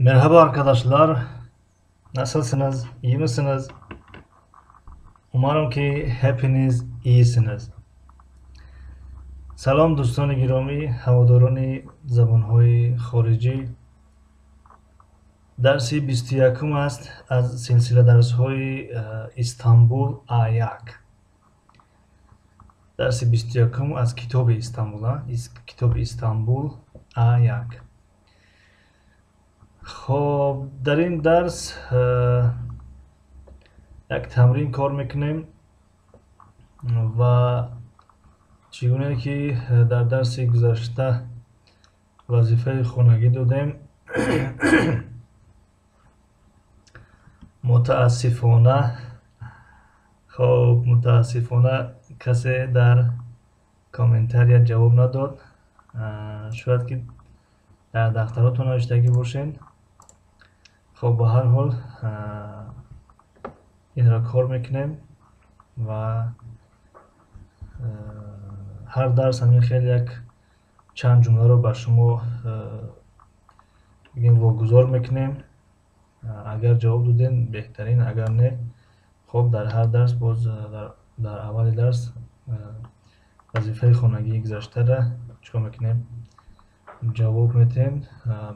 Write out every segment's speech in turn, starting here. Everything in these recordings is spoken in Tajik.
Merhaba arkadaşlar. Nasılsınız? İyi misiniz? Umarım ki hepiniz iyisiniz. Салом дӯстони гиромӣ, ҳаводорони забонҳои хориҷӣ. Дарси 21 аст аз силсила дарсҳои Истанбул А1. Дарси 21 аз китоби Истанбул, китоби Истанбул А1. Хоб, дар ин дарс як тамрин кор мекунем ва чӣ гуна ки дар дарси гузашта вазифаи хонагӣ додем, мутаассифона, хоб, мутаассифона касе дар комментария ҷавоб надод. Шояд ки дар дафтаротон навиштагӣ бошед. Хоб, ба ҳар ҳол инро кор мекунем ва ҳар дарс ҳамин хел як чанд ҷумларо ба шумо бигем вогузор мекунем. Агар ҷавоб додем, беҳтарин, агар не, хоб, дар ҳар дарс боз дар аввали дарс вазифаи хонагии гузаштаро чикор мекунем? Ҷавоб медиҳем,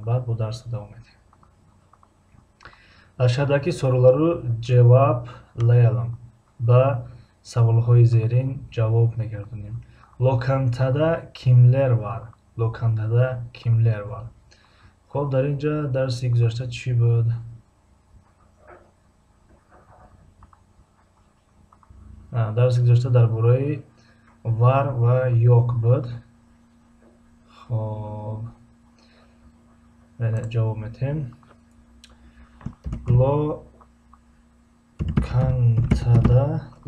баъд бо дарс давом медиҳем. Aşağıdaki soruları cevaplayalım. Ба саволҳои зерин ҷавоб мегардонем. Lokantada kimler var? Lokantada kimler var? Хоб, дар ин ҷа дарси гузашта чӣ буд? Дарси гузашта дар бораи var ва yok буд. Хоб, ҷавоб медиҳем.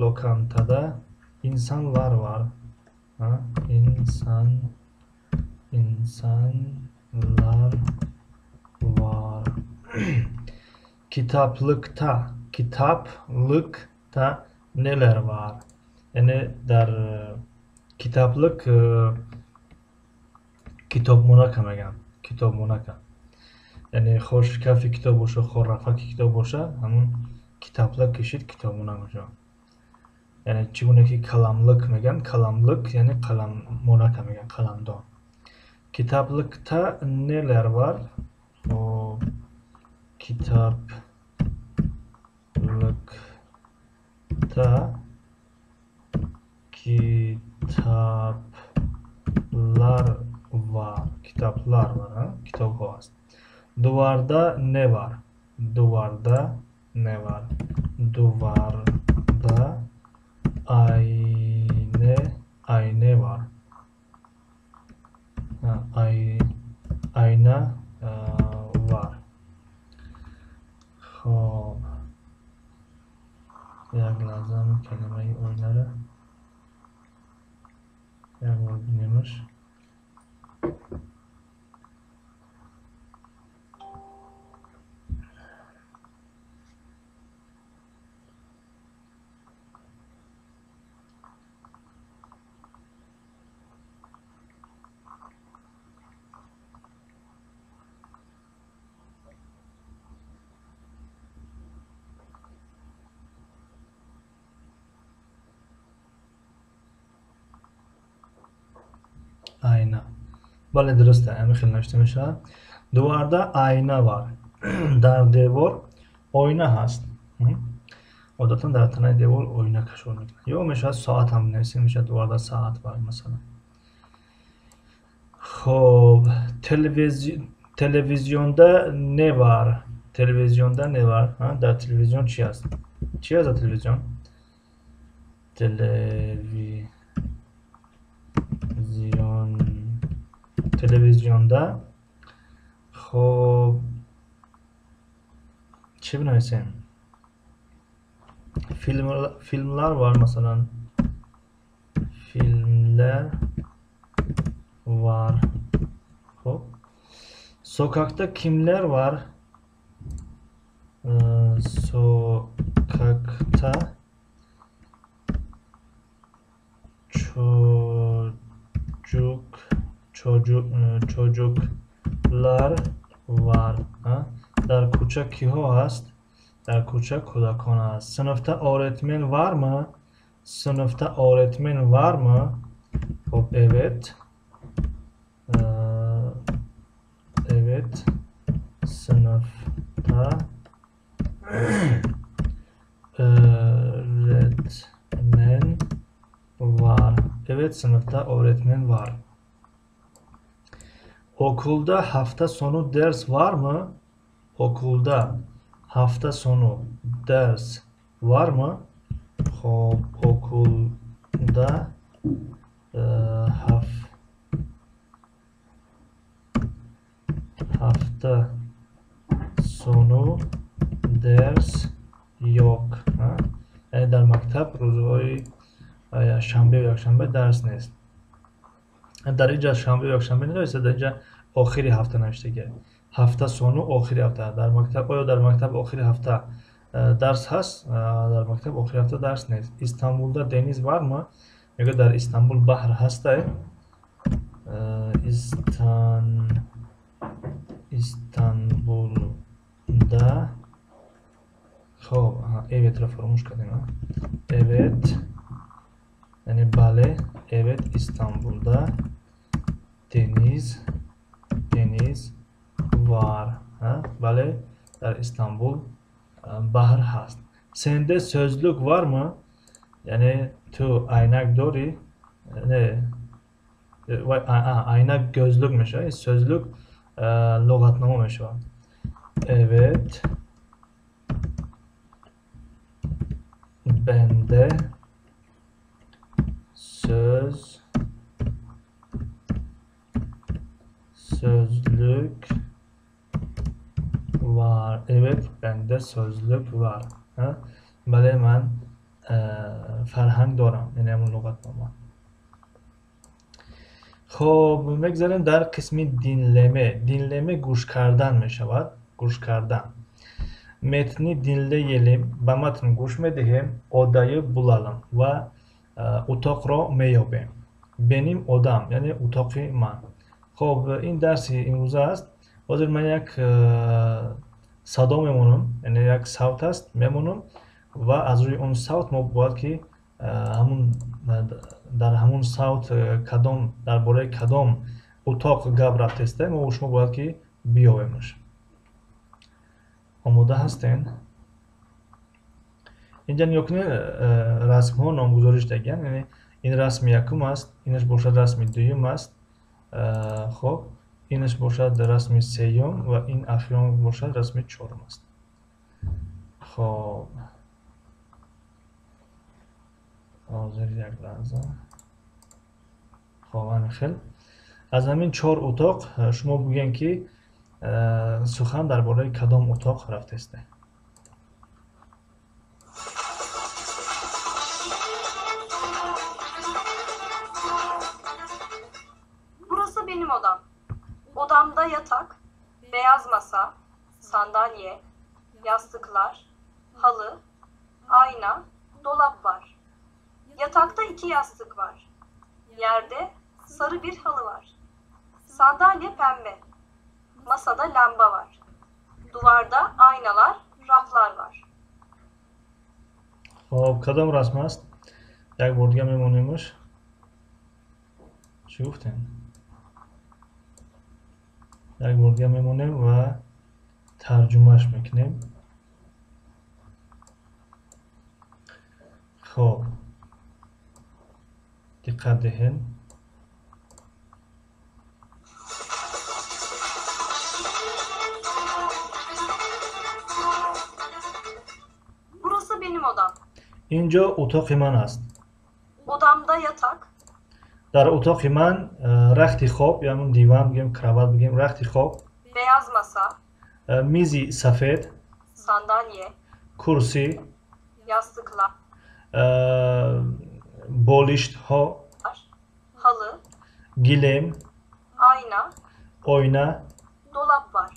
Lokantada insanlar var. İnsanlar var. Kitaplıkta neler var? Яъне дар китаблик китобмонака мегӯянд. Китобмонака. Яъне хоҳ шкафи китоб боша, хоҳ рафаки китоб боша, ҳамун китаблик кишид китобмона мешавад. Яъне чӣ гуна ки каламлик мегӯянд, каламлик яъне қаламмонака мегӯянд, қаламдон. Kitaplıkta neler var? Хоб, kitaplıkta kitaplar var. Kitaplar var, ha? Китобҳо аст. Duvarda ne var? Duvarda ne var? Duvarda ayna var. Ayna var. Хоб, як лаҳза калимаи оинаро як бор бинемаш. Ayna. Бале, дуруст, ҳамин хел навишта мешавад. Duvarda ayna var. Дар девор оина ҳаст. Одатан дар танаи девор оина кашол мекунанд. Ё мешавад соат ҳам нависем, мешавад duvarda saat var масалан. Хоб, televizyonda ne var? Televizyonda ne var? Дар телевизион чӣ аст? Чӣ аст дар телевизион? Телевизионда хоб чӣ бинависем? Filmlar var masalan. Filmler var. Хоб. Sokakta kimler var? Sokakta çocuklar var. Дар кӯча киҳо ҳаст? Дар кӯча кӯдакон аст. Sınıfta öğretmen var mı? Sınıfta öğretmen var mı? Хоб, evet. Evet. Sınıfta öğretmen var. Evet, sınıfta öğretmen var. Okulda hafta sonu ders var mı? Okulda hafta sonu ders var mı? Хоб, okulda hafta sonu ders yok. Яъне дар мактаб рӯзҳои шанбею якшанбе дарс нест. Дар инҷа шанбею якшанбе нанависта, дар инҷа охири ҳафта навиштагия. Ҳафта сону охири ҳафта. Дар мактаб, оё дар мактаб охири ҳафта дарс ҳаст? Дар мактаб охири ҳафта дарс нест. Истанбулда deniz var mı? Мегӯяд дар Истанбул баҳр ҳастай. Истанбулда, хоб, evet-ро фаромӯш кардем. Evet, яъне бале, evet, Истанбулда deniz var. Бале, дар Истанбул баҳр ҳаст. Sende sözlük var mı? Яъне ту айнак дорӣ? Не, айнак gözlük мешавад, sözlük луғатнома мешавад. Evet, bende sözlük var. Evet, bende sözlük var. Бале, ман фарҳанг дорам, яъне ҳамон луғатнома. Хоб, мегзарем дар қисми dinleme. Dinleme гӯш кардан мешавад. Гӯш кардан. Metni dinleyelim, ба матн гӯш медиҳем, odayı bulalım ва утоқро меёбем. Benim odam, яъне утоқи ман. Хоб, ин дарси имрӯза аст. Ҳозир ман як садо мемонам, яъне як савт аст, мемонам ва аз рӯи он савт мо бояд ки ҳамун дар ҳамун савт кадом дар бораи кадом утоқ гап рафтеста, мо шумо бояд ки биёбемаш. Омода ҳастен? Инҷа нигоҳ кунед, расмҳо номгузорӣ шудагиянд. Яъне ин расми якум аст, инаш бошад расми дуюм аст, хоб, инаш бошад расми сеюм ва ин ахирон бошад расми чорум аст. Хоб, ҳозир як лаҳза. Хоб, ҳамин хел. Аз ҳамин чор утоқ шумо бигӯед ки сухан дар бораи кадом утоқ рафтеста. Burası benim odam. Odamda yatak, beyaz masa, sandalye, yastıklar, halı, ayna, dolap var. Yatakta 2 yastık var. Yerde sarı bir halı var. Sandalye pembe. Masada lamba var. Duvarda aynalar, raflar var. Хоб, кадом расм аст? Як бор дига мемонемаш. Чӣ гуфтем? Як бор дига мемонем ва тарҷумааш мекунем. Хоб, диққат диҳед. Burası benim odam. Инҷо утоқи ман аст. Odamda yatak. Дар утоқи ман рахти хоб, ё ҳамун диван бигем, кроват бигем, рахти хоб. Beyaz masa. Мизи сафед. Sandalye. Курсӣ. Yastıklar. Болиштҳо. Halı. Гилем. Ayna. Оина. Dolap var.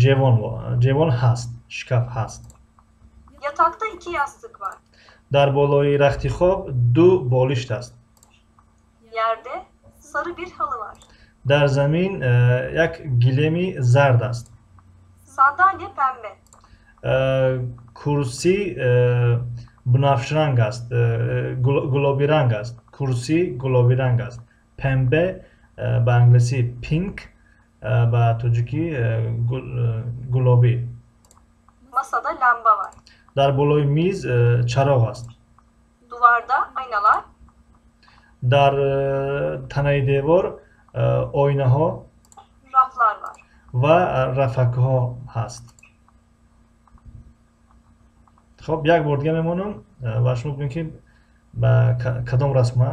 Ҷевон, ҷевон ҳаст, шкаф ҳаст. Yatakta 2 yastık var. Дар болои рахти хоб 2 болишт аст. Yerde sarı bir halı var. Дар замин як гилеми зард аст. Sandalye pembe. Курсӣ бунафшранг аст, гулобиранг аст. Курсӣ гулобиранг аст. Pembe ба англисӣ pink, ба тоҷикӣ гулобӣ. Masada lamba var. Дар болои миз чароғ аст. Duvarda aynalar. Дар танаи девор оинаҳо raflar var. Ва рафакҳо ҳаст. Хоб, як бор дига мемонам ва шумо бубинед, ки ба кадом расма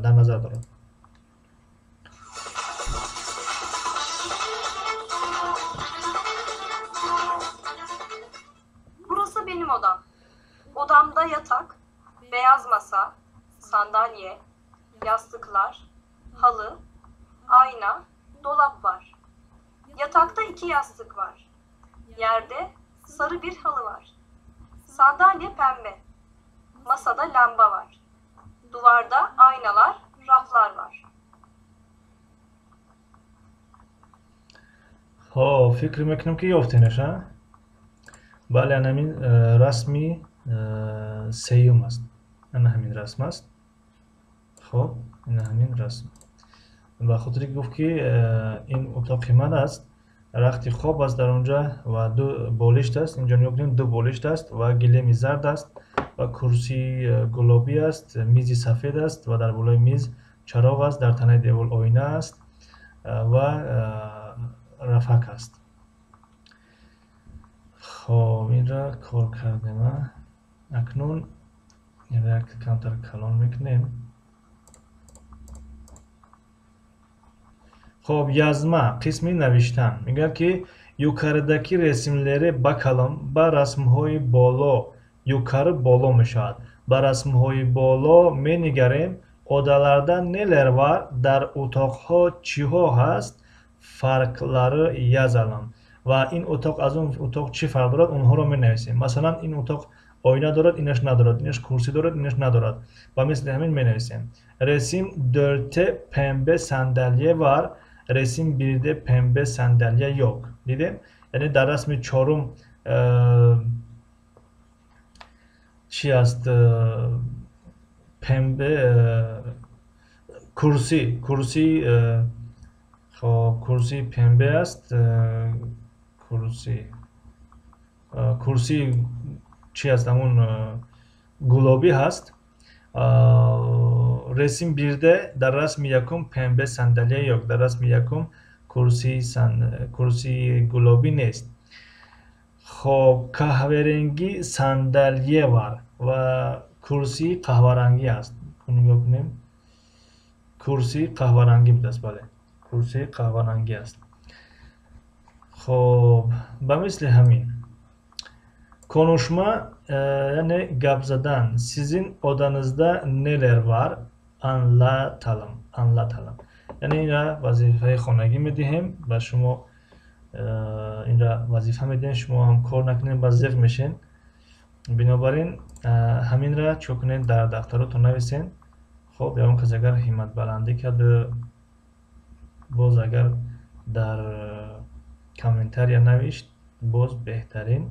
дар назар дорад. Burası benim odam. Odamda yatak, beyaz masa, sandalye, yastıklar, halı, ayna, dolap var. Yatakta iki yastık var. Yerde sarı bir halı var. Sandalye pembe. Masada lamba var. Duvarda aynalar, raflar var. Хоб, фикр мекунам, ки ёфтенаш, а? Бале, ана ҳамин расми сеюм аст. Ана ҳамин расм аст. Хоб, ина ҳамин расм. Ба хотире ки гуфт, ки ин утоқи ман аст, рахти хоб аст дар онҷа ва ду болишт аст. Инҷо нигоҳ кунед, ду болишт аст ва гилеми зард аст ва курсии гулобӣ аст, мизи сафед аст ва дар болои миз чароғ аст, дар танаи девор оина аст ва рафак аст. Хоб, инра кор кардем. Акнун инра як камтар калон мекунем. Хоб, yazma, қисми навиштан. Мегӯяд, ки yukarıdaki resimlere bakalım. Ба расмҳои боло, yukarı боло мешавад. Ба расмҳои боло менигарем. Odalarda neler var? Дар утоқҳо чиҳо ҳаст? Farkları yazalım. Ва ин утоқ аз он утоқ чӣ фарқ дорад, онҳоро менависем. Масалан, ин утоқ оина дорад, инаш надорад, инаш курсӣ дорад, инаш надорад. Ба мисли ҳамин менависем. Resim dörtte pembe sandalye var. Resim birde pembe sandalye yok. Дидем? Яъне дар расми чорум чӣ аст? Pembe курсӣ, курсӣ, хоб, курсии pembe аст, курсӣ, курсии чӣ аст, ҳамун гулобӣ ҳаст. Resim birde, дар расми якум, pembe sandalye yok. Дар расми якум курсии гулобӣ нест. Хоб, kahverengi sandalye var, ва курсии қаҳварангӣ аст. Нигоҳ кунем, курсии қаҳварангӣ будааст. Бале, курсии қаҳварангӣ аст. Хоб, ба мисли ҳамин. Konuşma, яъне гап задан. Sizin odanızda neler var? Anlatalım, anlatalım. Яъне инра вазифаи хонагӣ медиҳем ба шумо, инра вазифа медиҳем, шумо ҳам кор накунед, ба зиқ мешен. Бинобар ин ҳаминра чӣ кунед, дар дафтаротон нависен. Хоб, ягон кас агар ҳимматбаландӣ кард, боз агар дар комментария навишт, боз беҳтарин.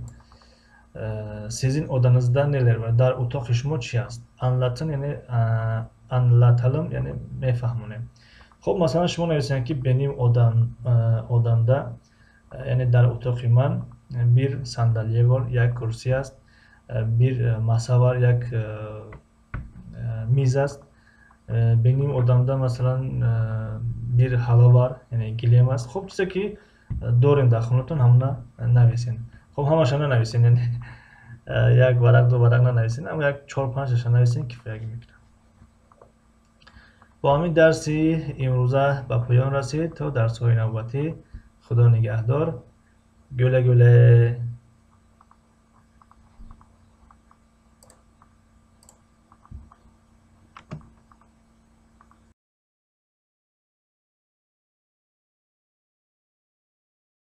Sizin odanızda neler var? Дар утоқи шумо чӣ аст? Anlatın, яъне anlatalım, яъне мефаҳмонем. Хоб, масалан, шумо нависед, ки benim odam, odamda, яъне дар утоқи ман, bir sandalye var, як курсӣ аст, bir masa var, як миз аст. Benim odamda, масалан, bir halı var, яъне гилем аст. Хоб, чизе ки дорем дар хонатон, ҳамона нависен. Хоб, ҳамаша нанависен, яъне як варақ, ду варақ нанависен, аммо як чор панҷаша нависен, кифоягӣ мекунад. Бо ҳамин дарси имрӯза ба поён расид. То дарсҳои навбатӣ, Худо нигаҳдор. Güle güle.